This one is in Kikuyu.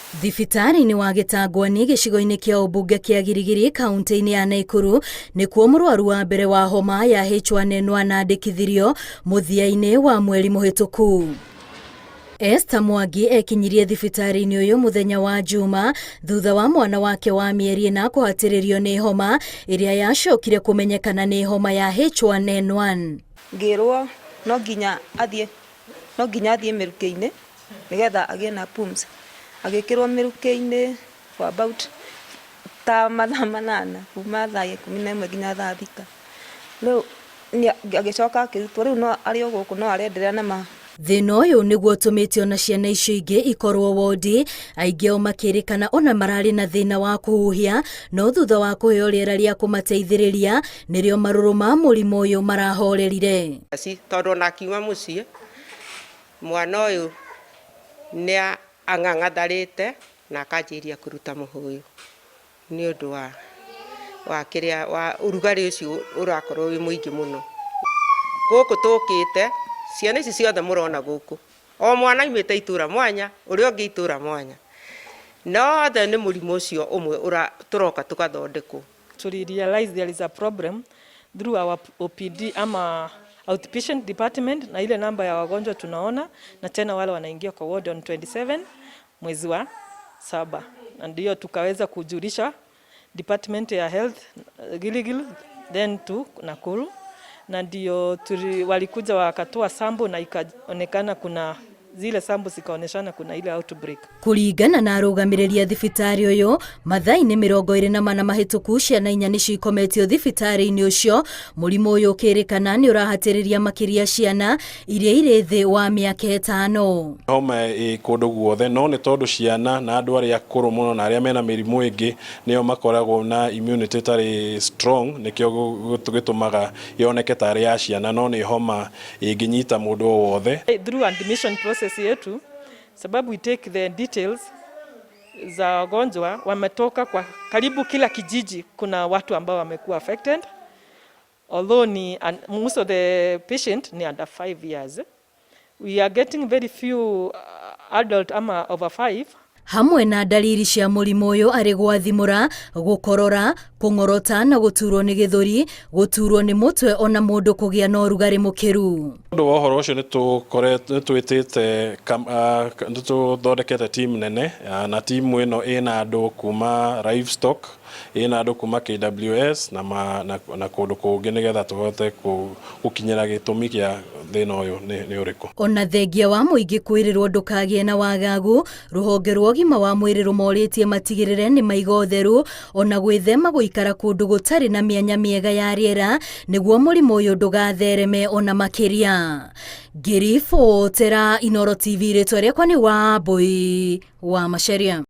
Thibitarĩ-inĩ wa Gĩtangwani gĩcigo-inĩ kĩa ũmbunge kĩa Girigiri kaunti-inĩ ya Naikuru nĩkuo mũrwaru wa mbere wa homa ya H1N1 andĩkithirio mũthia-inĩ wa mweri mũhĩtũku. Esther Mwangi ekinyirie thibitarĩ-inĩ ũyũ mũthenya wa Juma thutha wa mwana wake wa mĩeri 4 kũhatĩrĩrio nĩ homa ĩrĩa yacokire kũmenyekana nĩ homa ya H1N1. Ngĩrwo no nginya athiĩ no nginya athiĩ mĩrukĩ-inĩ nĩgetha agĩe na pumzi. Agĩkĩrwo mĩrukĩ-inĩ for about ta mathaa 8 kuma thaa 11 nginya thaa 6. Rĩu agĩcoka akĩrutwo, rĩu no arĩ o gũkũ no arenderea na ma Thĩna ũyũ nĩguo ũtũmĩte ona ciana icio ingĩ ikorwo wondi, aingĩ ao makĩrĩkana ona mararĩ na thĩna wa kũhuhia, no thutha wa kũheo rĩera rĩa kũmateithĩrĩria nĩrĩo marũrũ ma mũrimũ ũyũ marahorerire. Tondũ ona akiuma mũciĩ mwana ũyũ nĩ ang'ang'atharĩte na akanjĩrĩria kũruta mũhũyũ nĩ ũndũ wa kĩrĩa wa ũrugarĩ ũcio ũrakorwo wĩ mũingĩ mũno. Gũkũ tũkĩte ciana ici ciothe mũrona gũkũ, o mwana aumĩte itũra mwanya, ũrĩa ũngĩ itũra mwanya, na othe nĩ mũrimũ ũcio ũmwe tũroka tũgathondekwo. To realize there is a problem through our OPD ama outpatient department, na ile namba ya wagonjwa tunaona, na tena wale wanaingia kwa ward on 27 mwezi wa 7, na ndio tukaweza kujulisha department ya health Gilgil, then to Nakuru, na ndio walikuja wakatoa sample na ikaonekana kuna zile sample zikaoneshana kuna ile outbreak. Kuringana na arũgamĩrĩri a thibitarĩ ũyũ, mathaa-inĩ 24 mahĩtũku ciana 4 nĩcio ikometio thibitarĩ-inĩ ũcio. Mũrimũ ũyũ ũkĩrĩkana nĩ ũrahatĩrĩria makĩria ciana iria irĩ thĩ wa mĩaka 5. Homa ĩ kũndũ guothe, no nĩ tondũ ciana na andũ arĩa akũrũ mũno na arĩa mena mĩrimũ ĩngĩ nĩo makoragwo na immunity ĩtarĩ strong, nĩkĩo gĩtũmaga yoneke tarĩ ya ciana, no nĩ homa ĩngĩnyita mũndũ o wothe. Through admission process yetu, sababu we take the details za wagonjwa wametoka kwa karibu kila kijiji, kuna watu ambao wamekuwa affected, although ni most of the patient ni under 5 years. We are getting very few adult ama over 5. Hamwe na dalili cia mũrimũ ũyũ arĩ gwathimũra, gũkorora, kũng'orota na gũturwo nĩ gĩthũri, gũturwo nĩ mũtwe ona mũndũ kũgĩa na ũrugarĩ mũkĩru. Ũndũ wa ũhoro ũcio nĩ tũthondekete team nene, na timu ĩno ĩna andũ kuma livestock, ĩna andũ kuma KWS na kũndũ kũngĩ, nĩgetha tũhote gũkinyĩra gĩtũmi kĩa thĩna ũyũ nĩ ũrĩkũ. Ona thengia wa mũingĩ kwĩrĩrwo ndũkagĩe na wagagu, rũhonge rwa ũgima wa mwĩrĩ rũmorĩtie matigĩrĩre nĩ maiga ũtheru ona gwĩthema gũikara kũndũ gũtarĩ na mĩanya mĩega ya rĩera nĩguo mũrimũ ũyũ ndũgathereme ona makĩria. Ngĩribotera Inooro TV, rĩtwa rĩakwa nĩ Wambui wa Macharia.